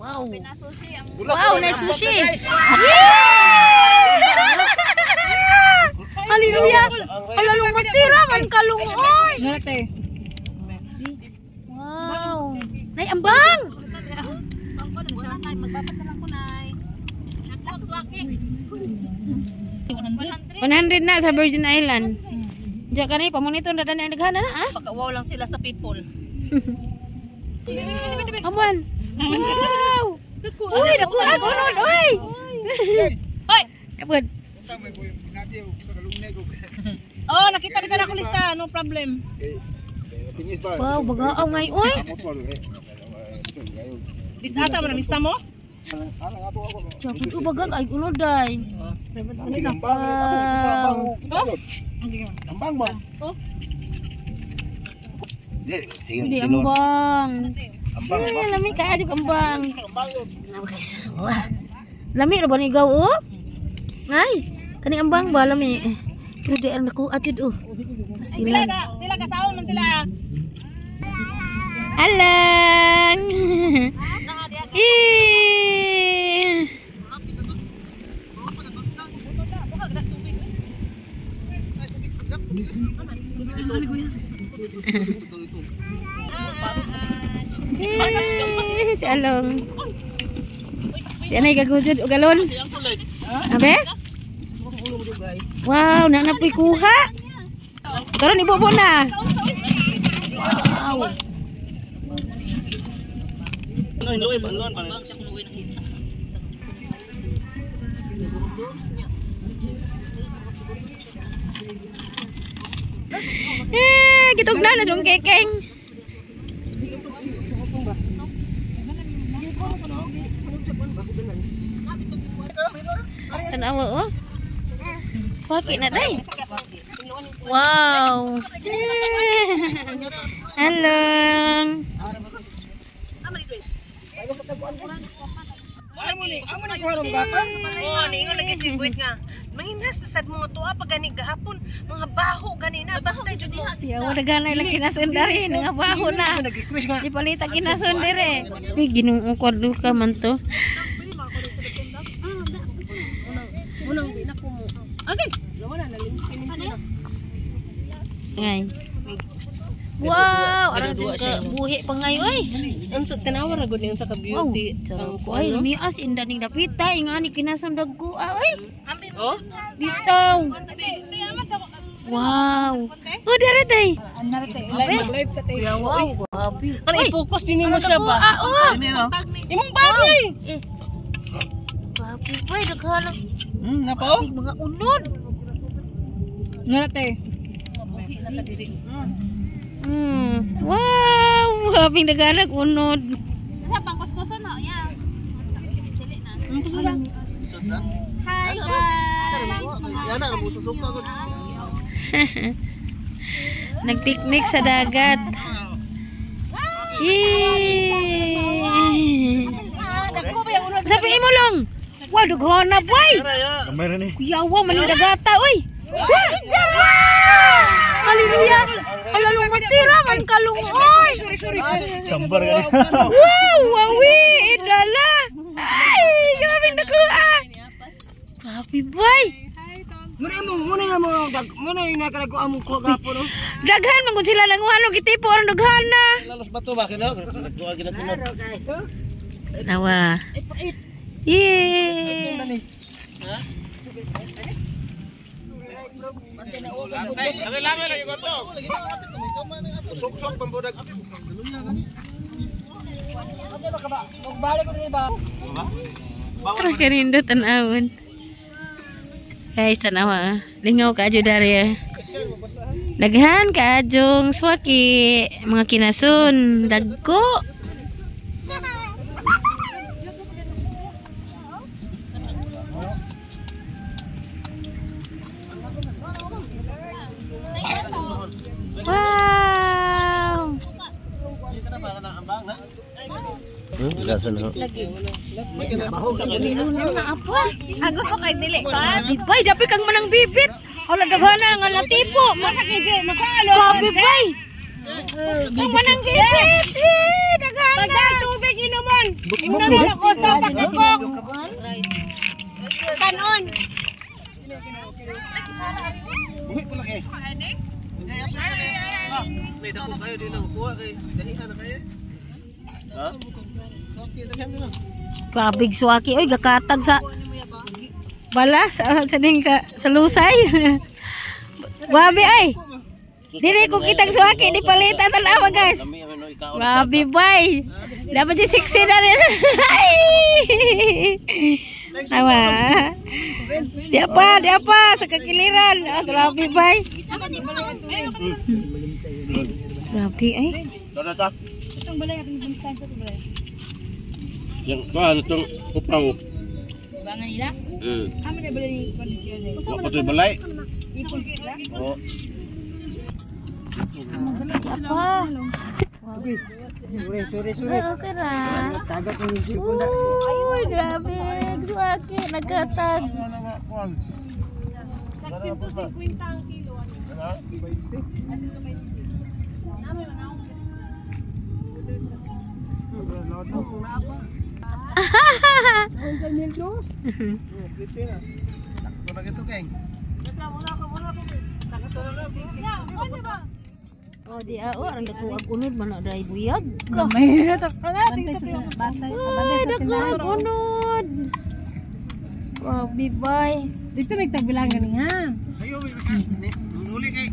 Wow. Pinasushi ang Wow, nice sushi. Hallelujah. Halalong mastira man kalungoy. Wow. Nay ambang. Nay, magbabat na lang ko, Nay. 100. 100 na sa Virgin Island. Diyan ka na, pamunito na dani ang daghan na ah. Pagka wow lang sila sa people. Aman. Wow. Uy, naku, ako nun, uy. Hoy! Apod. Oh, nakita kita na ako lista, no problem. Wow, bagaaw ngay, uy. Lista asa mo na lista mo? Japon o bagag ay unod day. Wow. Ambang ba? Hindi ambang. Ambang. Ay, lami ka adyo ambang. Ano guys? Wah. Lami ra ba ni gaw oh? Ay, kani ambang ba lami? Pero di ang naku atid oh. Sila Pastilan. ka, sila kasaon man sila. Alang. Eh. Eh, si Along. Si anay gagujud og galon. Abe? Wow, na napoy kuha. Karon ibubo na. Wow. Eh, gitugna na jung kekeng. Tanawa oh. Swaki na day. Wow. Hello. Amo ni kuha ng gata? Oh, niingon lagi si Buit nga. Manginas na sad mo nga tuwa pag gani gahapon, mga baho gani na bantay jud mo. Ya, wala ganay lang kinasun diri, nga baho na. Nag-request nga. Di palita kinasun diri. Ay, Ginoo ko ka man to. Unang di na ko mo. Okay. Wala na na. Ngay. Wow, arang jud ka buhi pa ngay oy. Unsa tanawa ra gud ni unsa ka Wow, beauty ang sarap. Ay, lumias inda ning dapita ingani kinasun dagko ay. Oh? Bitaw. Wow. Oh, dere day. Live ka tayo. Wow, grabe. Ano i-focus din mo siya ba? Ah, oh. Imong bagay. Eh. Grabe, boy, daghan ang Napa oh? mga unod. Ngate. Wow, grabing daghanag unod. Sa pangkuskusan ho, ya. Dili na. Hi guys. Yan na, busa suka ko. Nagpiknik sa dagat. Yay! Sabi mo lang. Wow, daghan na, boy. Kamera ni. Kuyawa man yung dagata, oy. Hallelujah. Halalong mastira man kalungoy. Gambar ka ni. Wow, wawi, idala. Ay, grabe nakuha. Happy boy. Muna mo, muna nga mo, muna yung nakalago among kuha gapon oh. Daghan man gud sila nanguha no gitipo aron daghan na. Lalos bato ba kina? Nagkuha ginakunod. Nawa. Yay! Lagi lagi ko to. Sok-sok pambudag. Tara kanindo tanawon. Guys, tanawa. Lingaw ka adyo dari. Daghan ka adyong swaki, mga kinasun, dagko. Wow! Na apa? Ah, gusto kay dili ka? Bibay, dapat kang manang bibit. Hala daghana nga natipo. Grabe bay. Ang manang gipit. Eh, daghan na. Pagdal tubig inuman. Inuman ako sa pakukok. Kanon. Buhi ko lang eh. May dako kayo din na makuha kay dahihan na kayo. Ha? Okay, daghan na. Grabig suwaki. Oy, gakatag sa bala sa ning ka sa lusay. Grabe ay. Dili ko kitang suwaki di palitan tan-awa guys. Lami ang ano ikaon. Grabe bay. Dapat si sexy na rin. Ay! Awa. Di apa sa kakiliran. Ah, grabe bay. Grabe ay. Tara ta. Yang kuan itong upaw. Bangan nila? Mm. Amo na balay ni Wa pa to'y balay. Oo. Di apa. Sure, sure, sure. Ay, okay ra. Tagat ng sipon na. Uy, grabe. Suwaki, nagkatag. 150 ang kilo. Sakto na gito keng. Oh, di ah, oh, ang dako ag unod man na dai buyag. Ka. May natin sa basay. Ay, dako ag unod. Grabe bay. Dito may tagbilangan niya. Sayo may ka ni nuli kay.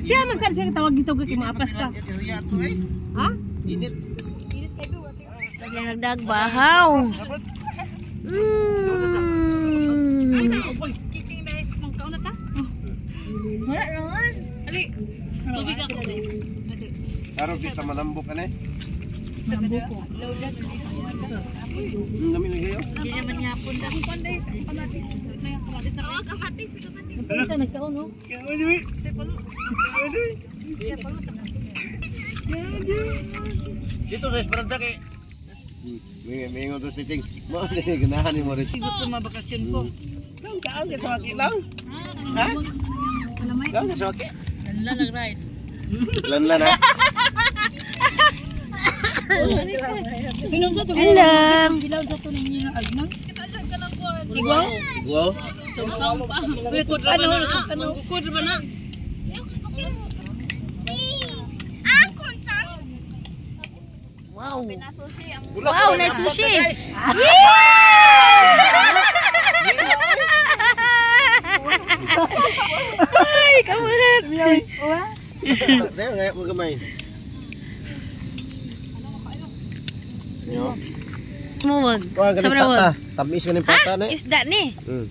Siya man saan siya tawag dito kay maapas ka. Area to eh. Ha? Init. Nagdag bahaw. Mm. Kiking na mong kaon na ta. Wala naman. Ali. Tubig ako. Karon kita manambok ane. Lami na kayo. Di naman yapon ta. Kamatis. Kamatis na. Oo, kamatis, kamatis. Isa nagkaon no. Dito sa Esperanza kay. May may ingon to titing. Mo ni ganahan ni mo rin. Gusto mabakasyon ko. Lang kaan ka sa lang. Ha? Lang ka sa waki. Lanlan ng rice. Lanlan ha. Hinom sa to. Hello. Hilaw sa to ninyo na agna. Igwaw? Wow. Record ba na? Ano? Record ba na? Wow. Bulak, Wow, bulak, nice bulak, sushi. guys. Ay, kamulat. Dayo nga mo gamay. Yo. Muwag. Kuha Sa ganing manawag. pata. Tamis ganing pata Ha? na. Isda ni. Mm.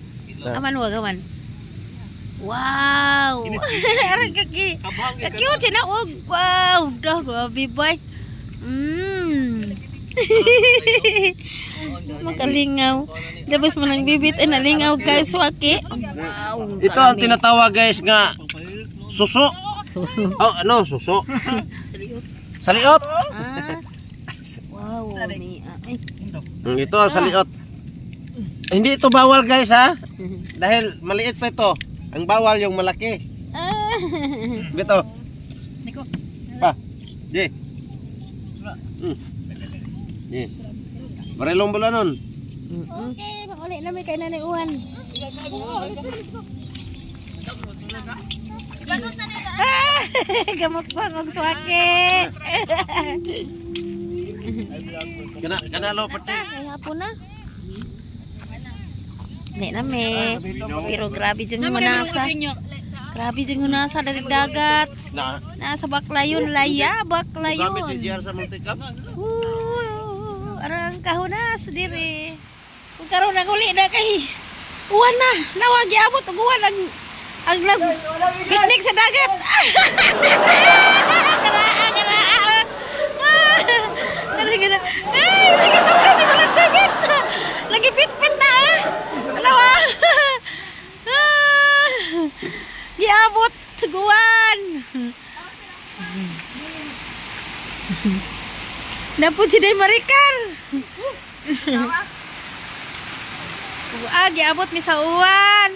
Aman wag aman. Wow. Arang kaki. Cute siya na. Oh, wow. Dah, grabe boy. Mm. Makalingaw. Tapos mo nang bibit ay nalingaw guys, waki. Wow. Ito ang tinatawag guys nga suso. Suso. Oh, ano, suso. Saliot. Ah. Wow, ni ay. Ito ang saliot. Hindi ito bawal guys ha. Dahil maliit pa ito. Ang bawal yung malaki. Ah. Dito. Niko. Pa. Di. Di. Barelong bula nun. Okay, mauli na may kay Nanay Uwan. Ah, gamot pa kog suwaki. Kana kana lo pati. Ay, hapon na. Hindi na me. Pero grabe dyan yung nasa. Grabe dyan yung nasa dari dagat. Na. Nasa Baclayon, laya, Baclayon. Gamit si GR sa multicam. Arang kahunas diri. Kung karon nang uli na kay uwan na, nawag giabot og uwan ang nag picnic sa dagat. Karaa, karaa. Karaa, karaa. Ay, sige to kasi walang bibit. Lagi pit-pit na. Ano ah? Giabot guwan. Napod si Day Maricar. Ah, giabot mi sa uwan.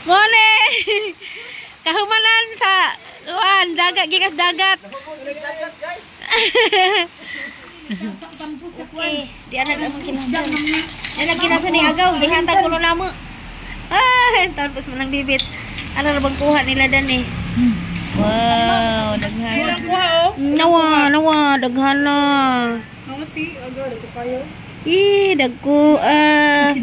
Mone. Kahumanan sa kuan dagat gikas dagat. Okay, di ana among kinasa. Di ana kinasa ni agaw, gihatag kuno namo. Ah, taon pos manang bibit. Ano ra bang kuha nila dan eh? Wow, daghan. Kuha oh. Nawa, nawa, daghan na. Mga si, agaw, dito kayo. Ih, dagko ah.